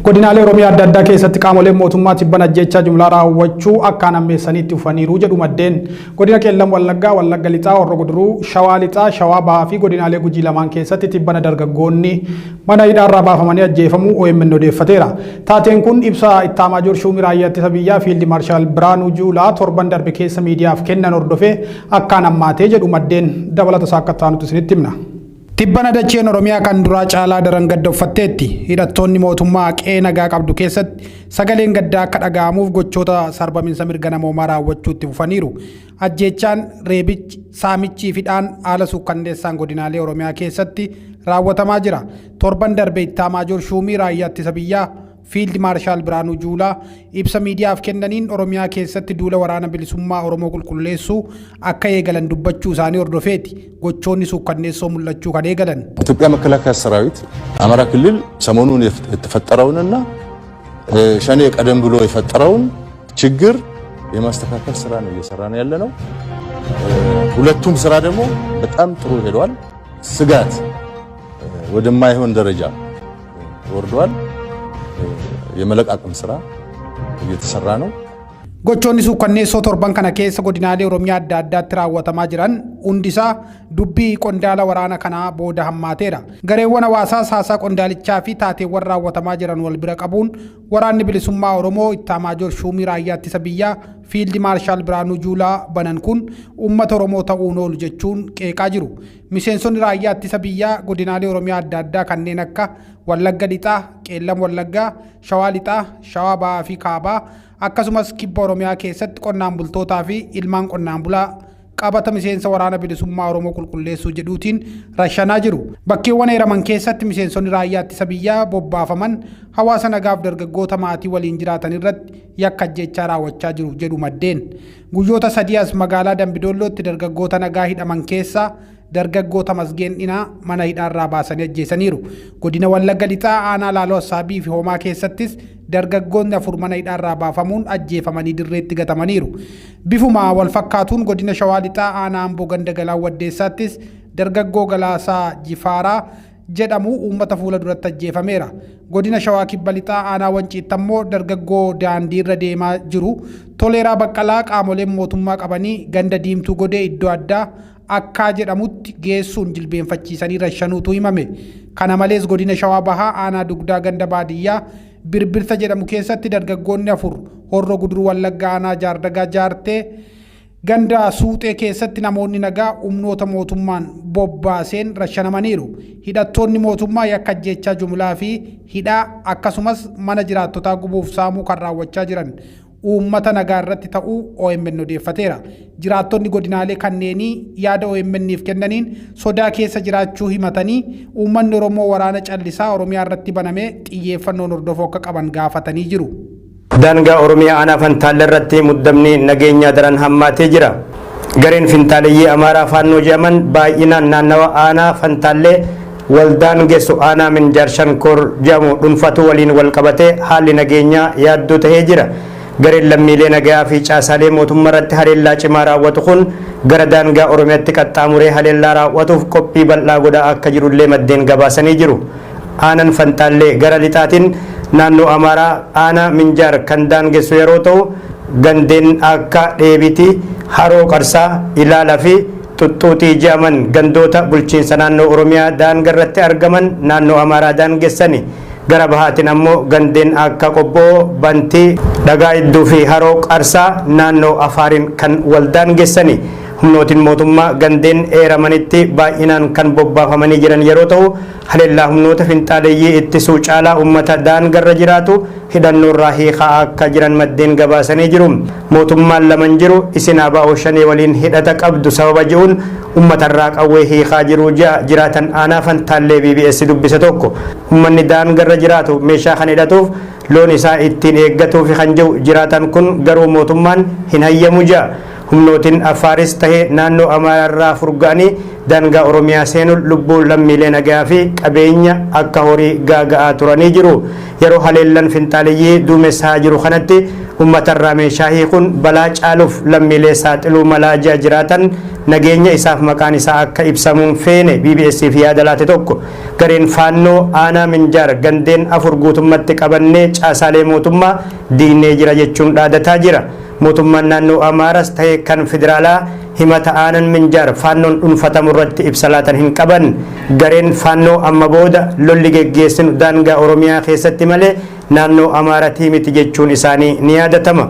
Godinaalee Oromiyaa adda addaa keessatti qaamoleen mootummaa tibbana ajjeechaa jumlaa raawwachuu akkaan hammeessanii itti fufaniiru jedhu maddeen. Godina Qeellam Wallaggaa, Wallagga Lixaa, Horro Guduruu, Shawaa Lixaa, Shawaa Bahaa fi godinaalee Gujii lamaan keessatti tibbana dargaggoonni mana hidhaarraa baafamanii ajjeefamuu OMN odeeffateera. Taateen kun ibsa Ittaamaajoor Shuumii Raayyaa Ittisa Biyyaa Fiildi Maarshaal Biraanuu Juulaa torban darbe keessa miidiyaaf kennan hordofee akkaan hammaatee jedhu maddeen. Dabalata isaa akka itti aanutti isinitti himna. Tibbana dacheen Oromiyaa kan duraa caalaa daran gadda uffatteetti. Hidhattoonni mootummaa qe'ee nagaa qabdu keessatti sagaleen gaddaa akka dhaga'amuuf gochoota sarbaminsa mirga namoomaa raawwachuu itti fufaniiru. Ajjeechaan, reebichi, saamichii fi hidhaan haala suukkanneessaan godinaalee Oromiyaa keessatti raawwatamaa jira. Torban darbe Ittaamaajoor Shuumii Raayyaa Ittisa Biyyaa Fiild Maarshaal Birhaanuu Juulaa ibsa miidiyaaf kennaniin Oromiyaa keessatti duula waraana bilisummaa Oromoo qulqulleessuu akka eegalan dubbachuu isaanii hordofeeti gochoonni suukkanneessoo mul'achuu kan eegalan. ኢትዮጵያ መከላከያ ሰራዊት አማራ ክልል ሰሞኑን የተፈጠረውንና ሸኔ ቀደም ብሎ የፈጠረውን ችግር የማስተካከል ስራ ነው እየሰራ ነው ያለነው። ሁለቱም ስራ ደግሞ በጣም ጥሩ ሄዷል። ስጋት ወደማይሆን ደረጃ ወርዷል። የመለቃቀም ስራ እየተሰራ ነው። Gochoonni suukkanneessoo torban kana keessa godinaalee Oromiyaa adda addaatti raawwatamaa jiran hundisaa dubbii qondaala waraana kanaa booda hammaateera. Gareewwan hawaasaas haasaa qondaalichaa fi taateewwan raawwatamaa jiran wal bira qabuun waraanni bilisummaa Oromoo Ittaamaajoor Shuumii Raayyaa Ittisa Biyyaa Fiildi Maarshaal Biraanuu Juulaa banan kun uummata Oromoo ta'uun oolu jechuun qeeqaa jiru. Miseensonni Raayyaa Ittisa Biyyaa godinaalee Oromiyaa adda addaa kanneen akka Wallagga Lixaa, Qeellam Wallaggaa, Shawaa Lixaa, Shawaa Bahaa fi Kaabaa akkasumas kibba Oromiyaa keessatti qonnaan bultootaa fi ilmaan qonnaan bulaa qabata miseensa waraana bilisummaa Oromoo qulqulleessuu jedhuutiin rashanaa jiru. Bakkeewwan eeraman keessatti miseensonni raayyaa ittisa biyyaa bobbaafaman hawaasa nagaaf dargaggoota maatii waliin jiraatan irratti yakka ajjeechaa raawwachaa jiru jedhu maddeen. Guyyoota sadii as magaalaa Dambidollootti dargaggoota nagaa hidhaman keessaa dargaggoota Masgeen Dhinaa mana hidhaarraa baasanii ajjeesaniiru. Godina Wallagga Lixaa aanaa Laaloo Assaabii fi Hoomaa keessattis dargaggoonni afur mana hidhaarraa baafamuun ajjeefamanii dirreetti gatamaniiru. Bifuma wal fakkaatuun godina Shawaa Lixaa aanaa Amboo ganda Galaan Waddeessaattis dargaggoo Galaasaa Jifaaraa jedhamu uummata fuula duratti ajjeefameera. Godina Shawaa Kibba Lixaa aanaa Wanciitti ammoo dargaggoo daandiirra deemaa jiru Toleeraa Baqqalaa qaamoleen mootummaa qabanii ganda Diimtuu Godee iddoo addaa Akkaa jedhamutti geessuun jilbeenfachiisanii rashanuutu himame. Kana malees godina Shawaa Bahaa aanaa Dugdaa ganda baadiyyaa Birbirsa jedhamu keessatti dargaggoonni afur Horroo Guduruu Wallaggaa aanaa Jaardagaa Jaartee ganda Suuxee keessatti namoonni nagaa humnoota mootummaan bobbaaseen rashanamaniiru. Hidhattoonni mootummaa yakka ajjeechaa jumlaa fi hidhaa akkasumas mana jiraattotaa gubuuf saamuu kan raawwachaa jiran uummata nagaa irratti ta'uu OMN odeeffateera. Jiraattonni godinaalee kanneenii yaada OMN'if kennaniin sodaa keessa jiraachuu himatanii uummanni Oromoo waraana callisaa Oromiyaa irratti banamee xiyyeeffannoon hordofuu akka qaban gaafatanii jiru. Daangaa Oromiyaa aanaa Fantaalle irratti muddamni nageenyaa daran hammaatee jira. Gareen fintaaleyyii Amaaraa Faannoo jedhaman baay'inaan naannawa aanaa Fantaallee waldaan geessu aanaa Minjaar Shankoor jedhamu dhuunfatu waliin wal qabatee haalli nageenyaa yaaddoo tahee jira. Gareen lammiilee nagayaa fi caasaalee mootummaa irratti haleellaa cimaa raawwatu kun gara daangaa Oromiyaatti qaxxaamuree haleellaa raawwatuuf qophii bal'aa godhaa akka jirullee maddeen gabaasanii jiru. Aanan Fantaallee gara lixaatiin naannoo Amaaraa aanaa Minjaar kan daangessu yeroo ta'u gandeen akka Dheebitii, Haroo Qarsaa, Ilaala fi Xuxxuuxii jedhaman gandoota bulchiinsa naannoo Oromiyaa daangarratti argaman naannoo Amaaraa daangessani. Gara bahaatiin ammoo gandeen akka Qobboo, Bantii, Dhagaa Idduu fi Haroo Qarsaa naannoo Afaariin kan wal daangessani. Humnootiin mootummaa gandeen eeramanitti baay'inaan kan bobbaafamanii jiran yeroo ta'u haleellaa humnoota finxaaleyyii ittisuu caalaa uummata daangarra jiraatu hidhannoorraa hiikaa akka jiran maddeen gabaasanii jiru. Mootummaan laman jiru isin ABO Shanee waliin hidhata qabdu sababa ji'uun uummatarraa qawwee hiikaa jiru jiraatan aanaa Fantaallee BBS dubbise tokko. Uummanni daangarra jiraatu meeshaa kan hidhatuuf loon isaa ittiin eeggatuuf kan jiru jiraatan kun garuu mootummaan hin hayyamu ja'a. Humnootiin Afaaris tahee naannoo Amaaraa irraa furga'anii daangaa Oromiyaa seenuun lubbuu lammiilee nagaa fi qabeenya akka horii gaaga'aa turanii jiru. Yeroo haleellan finxaaleyyii duumessaa jiru kanatti uummatarraa meeshaa hiikuun balaa caaluuf lammiilee saaxiluu malaa ji'a jiraatan nageenya isaaf maqaan isaa akka ibsamuun feene BBS'f yaada laate tokko. Gareen Faannoo aanaa Minjaar gandeen 4 guutummatti qabannee caasaalee mootummaa diignee jira jechuun dhaadataa jira. Mootummaan naannoo Amaaras ta'e kan federaalaa himata aanan Minjaar Faannoon dhunfatamu irratti ibsa laatan hin qaban. Gareen Faannoo amma booda lolli geggeessinu daangaa Oromiyaa keessatti malee naannoo Amaaratii miti jechuun isaanii ni yaadatama.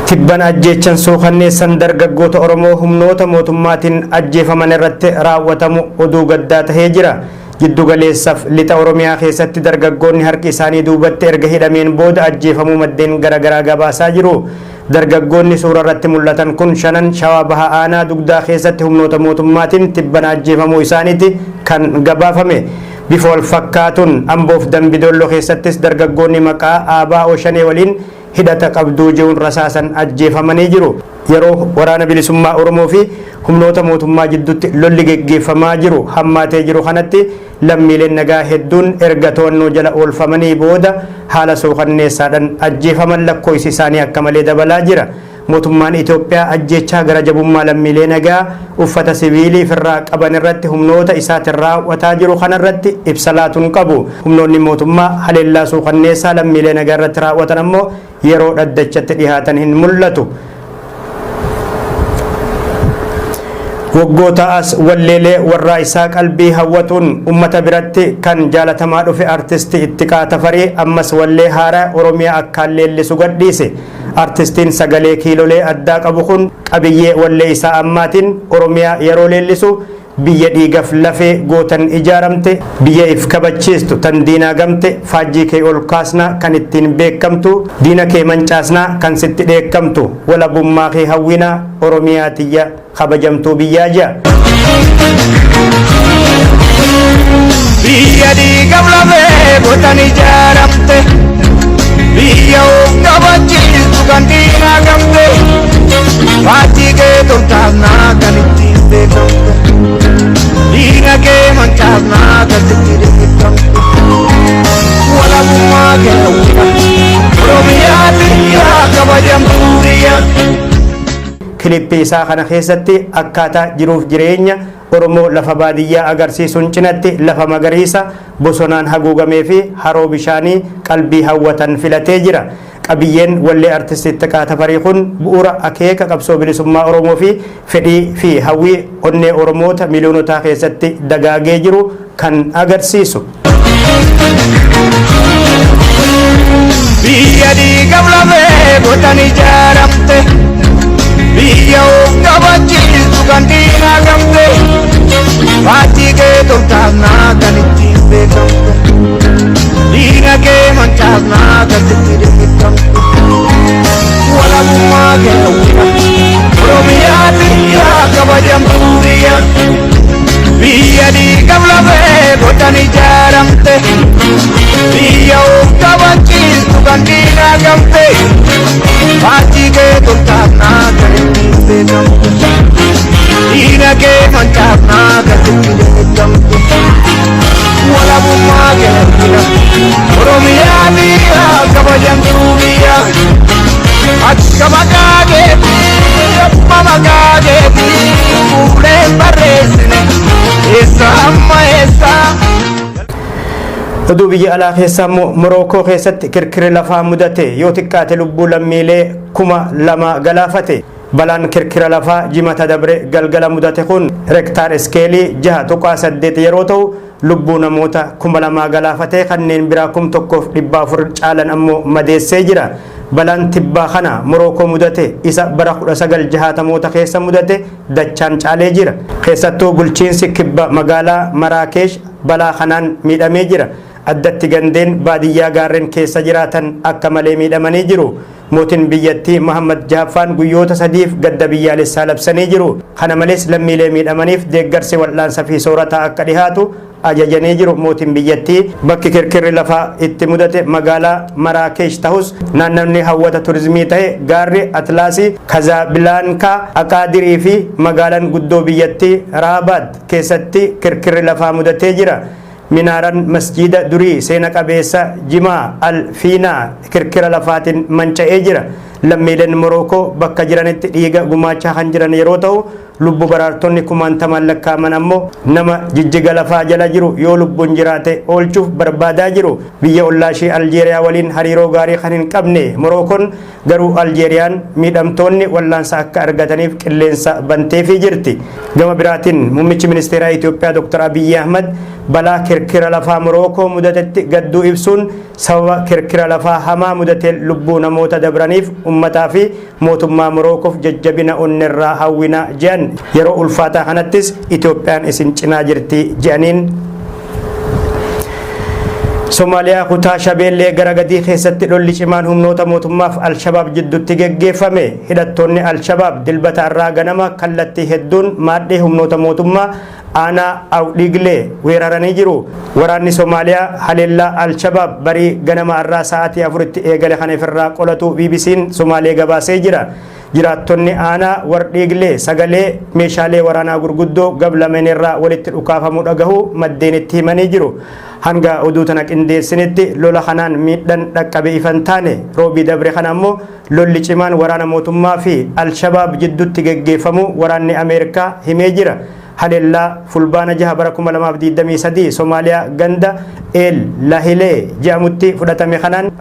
Tibban ajjeechan suukanneessan dargaggoota Oromoo humnoota mootummaatiin ajjeefaman irratti raawwatamu oduu gaddaa tahee jira. Jiddu galeessaf lixa Oromiyaa keessatti dargaggoonni harki isaanii duubatti erga hidhameen booda ajjeefamuu maddeen garaagaraa gabaasaa jiru. Dargaggoonni suura irratti mul'atan kun shanan Shawaa Baha Aanaa Dugdaa keessatti humnoota mootummaatiin tibbana ajjeefamuu isaaniiti kan gabaafame. Bifa wal fakkaatuun Amboof Dambi Dolloo keessattis dargaggoonni maqaa ABO Shanee waliin hidhata qabduu je'uun rasaasan ajjeefamanii jiru. Yeroo waraana bilisummaa Oromoo fi humnoota mootummaa jidduutti lolli geggeeffamaa jiru hammaatee jiru kanatti lammiileen nagaa hedduun erga to'annoo jala oolfamanii booda haala suukanneessaadhaan ajjeefaman lakkoofsi isaanii akka malee dabalaa jira. Mootummaan Itoophiyaa ajjeechaa gara jabummaa lammiilee nagaa uffata siviilii ofirraa qaban irratti humnoota isaatiin raawwataa jiru kanarratti ibsa laatuun qabu. Humnoonni mootummaa haleellaa suukanneessaa lammiilee nagaa irratti raawwatan ammoo yeroo dhaddachatti dhihaatan hin mul'atu. Waggoota as walleelee warraa isaa qalbii hawwatuun uummata biratti kan jaalatamaa dhufe artisti Ittiqaa Tafarii ammas wallee haaraa Oromiyaa akkaan leellisu gadhiise. Artistiin sagalee kiilolee addaa qabu kun qabiyyee wallee isaa ammaatiin Oromiyaa yeroo leellisu biyya dhiigaf lafee gootan ijaaramte, biyya if kabachiistu tan diinaa gamte, faajjii kee ol kaasnaa kan ittiin beekamtu, diina kee mancaasnaa kan sitti dheekkamtu, walabummaa kee hawwinaa Oromiyaa tiyya kabajamtuu biyyaa ji'a. Biyya dhiigaf lafee gootan ijaaramte, biyya of kabachiistu kan diinaa gamte, faajjii kee toltaasnaa kan ittiin beekamtu, diina kee mancaasnaa kan sitti dheekkamtu, walabummaa kee hawwina Oromiyaa biyya kabajamtuu biyya. Kilippii isaa kana keessatti akkaataa jiruuf jireenya Oromoo lafa baadiyyaa agarsiisuun cinatti lafa magariisa bosonaan haguugamee fi haroo bishaanii qalbii hawwatan filatee jira. Qabiyyeen wallee artisti Ittiqaa Tafarii kun bu'uura akeeka qabsoo bilisummaa Oromoo fi fedhii fi hawwii onnee Oromoota miiliyoonotaa keessatti dagaagee jiru kan agarsiisu. Biyya dhiigaf lafee gootan ijaaramte, biyya of kabachiistu kan diinaa gamte, faajjii kee toltaasnaa kan ittiin beekamtu, diina kee mancaasnaa kan sitti dheekkamtu, walabummaa kee hawwina Oromiyaa biyya kabajamtuu biyya. Biyya dhiigaf lafee gootan ijaaramte, biyya of kabachiistu kan diinaa gamte, faajjii kee toltaasnaa kan ittiin beekamtu, diina kee mancaasnaa kan sitti dheekkamtu, walabummaa kee hawwina Oromiyaa biyya kabajamtuu biyya. Akka maqaa keetii amma maqaa keetii fuuleen barreessine eessa amma eessa. Oduu biyya alaa keessaa immoo Morookoo keessatti kirkirri lafaa mudate yoo xiqqaate lubbuu lammiilee 2000 galaafate. Balaan kirkira lafaa jimata dabre galgala mudate kun rektaar iskeelii 6.8 yeroo ta'u lubbuu namoota 2000 galaafate kanneen biraa 1400 caalan ammoo madeessee jira. Balaan tibbaa kana Morookoo mudate isa bara 1960moota keessa mudate dachaan caalee jira. Keessattuu bulchiinsi kibba magaalaa Maraakesh balaa kanaan miidhamee jira. Addatti gandeen baadiyyaa gaarreen keessa jiraatan akka malee miidhamanii jiru. Mootiin biyyattii Mohammad Jahaffaan guyyoota sadiif gadda biyyaalessaa labsanii jiru. Kana malees lammiilee miidhamaniif deeggarsi wal'aansa fi soorataa akka dhihaatu ajajanii jiru. Mootiin biyyattii bakki kirkirri lafaa itti mudate magaalaa Maraakesh ta'us, naannawni hawwata turizimii ta'e gaarri Atlaasii, Kazaabilaankaa, Aqaadirii fi magaalaan guddoo biyyattii Raabaat keessatti kirkirri lafaa mudatee jira. Minaaran masjiida durii seena qabeessa Jimaa Al Fiinaa kirkira lafaatiin manca'ee jira. Lammiileen Morookoo bakka jiranitti dhiiga gumaachaa kan jiran yeroo ta'u, lubbu baraartonni kumaantamaan lakkaa'aman ammoo nama jijjiga lafaa jala jiru yoo lubbuun jiraate oolchuuf barbaadaa jiru. Biyya ollaa ishee Aljeeriyaa waliin hariiroo gaarii kan hin qabne Morookoon garuu Aljeeriyaan miidhamtoonni wallaansa akka argataniif qilleensa banteefii jirti. Gama biraatiin muummichi ministeeraa Itoophiyaa Dr. Abiyyi Ahmad balaa kirkira lafaa Morookoo mudatetti gadduu ibsuun, sababa kirkira lafaa hamaa mudateen lubbuu namoota dabraniif ummataa fi mootummaa Morookoof jajjabina onnerraa hawwina jedhan. Yeroo ulfaataa kanattis Itoophiyaan isin cinaa jirti jedhaniin. Somaaliyaa kutaa Shabeellee gara gadii keessatti lolli cimaan humnoota mootummaaf Alshabaab jidduutti geggeeffame. Hidhattoonni Alshabaab Dilbata irraa ganama kallattii hedduun maadhee humnoota mootummaa aanaa Awdhiiglee weeraranii jiru. Waraanni Somaaliyaa haleellaa Alshabaab barii ganama irraa sa'aatii 4tti eegale kana ofirraa qolatu BBC'n Somaalee gabaasee jira. Jiraattonni aanaa Wardhiiglee sagalee meeshaalee waraanaa gurguddoo gablameen irraa walitti dhukaafamuu dhagahuu maddeen itti himanii jiru. Hanga oduu tana qindeessinitti lola kanaan miidhan dhaqqabe ifan taane. Roobii dabre kana ammoo lolli cimaan waraana mootummaa fi Alshabaab jidduutti geggeeffamu waraanni Ameerikaa himee jira. Haleellaa Fulbaana 6 bara 2023 Somaaliyaa ganda El Lahilee jedhamutti fudhatame kanaan